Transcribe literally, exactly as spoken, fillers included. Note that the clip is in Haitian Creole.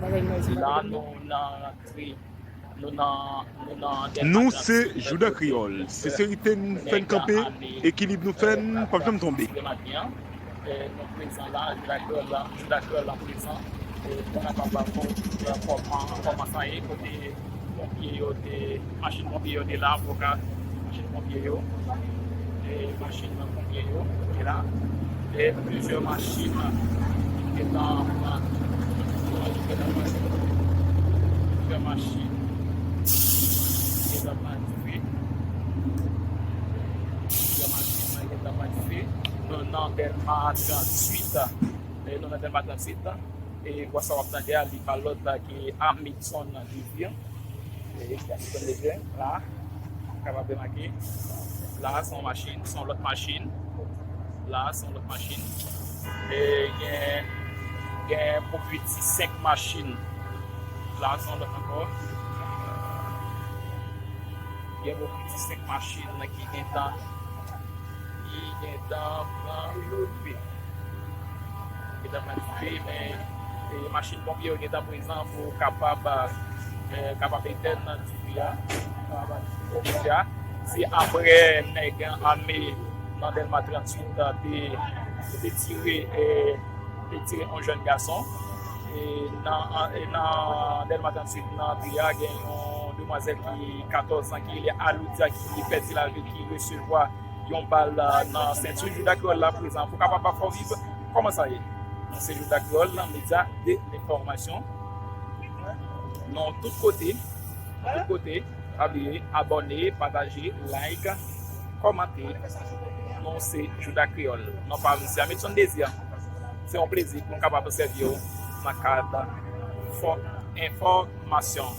La nou nan rantre, nou nan, nou nan Dèlma Nou se tranntuit, Jouda Kreyòl. Senserite n fè n kanpe, ekilib nou fè n p ap janm tonbe. Demen maten an, eh, nou prezan la, Jouda Kreyòl la, Jouda Kreyòl la prezan. Eh, nou kapab ba w kòman, kòman sa ye, kote ponpye yo te, machin ponpye yo te la, avoka, machin ponpye yo, e machin ponpye yo te la, e plizyè machin ki te nan, ki te nan, plizyè machin ki te nan dife, plizyè machin ki te nan dife, nou nan Dèlma tranntuit, e nou nan Dèlma tranntuit, E vwa sa w ap tande a, li pa lòt ke Hamilton Désir. E Hamilton Désir, la, kapab remake. La, se yon machin, se yon lòt machin. La, se yon lòt machin. E gen, gen pwopiti senk machin. La, se yon lòt ankò. Gen pwopiti senk machin ki gentan, ki gentan pran dife. Gentan pran dife, men, e, machin ponpye yo gentan prezan pou kapab, e, kapab etèn dife a. Kapab etèn dife a. Se apre nèg ame nan Dèlma tranntuit te, te tire, e, te tire yon jèn gason. E nan, e nan Dèlma tranntuit nan antre a, gen yon demwazèl ki katòz an ki rele Aloudia ki pèdi lavi, ki resevwa yon bal, a, nan senti. Jouda Kreyòl la prezan pou kapab ba w viv kòman sa ye. Nou se Jouda Kreyòl, medya de lenfòmasyon. Nou tout kote, tout kote, pa bliye abòne, pataje, like, kòmante. Nou se Jouda Kreyòl. Non pa m se Hamilton Désir. Se yon plezi pou m kapab sèvi w nan kad fò enfòmasyon.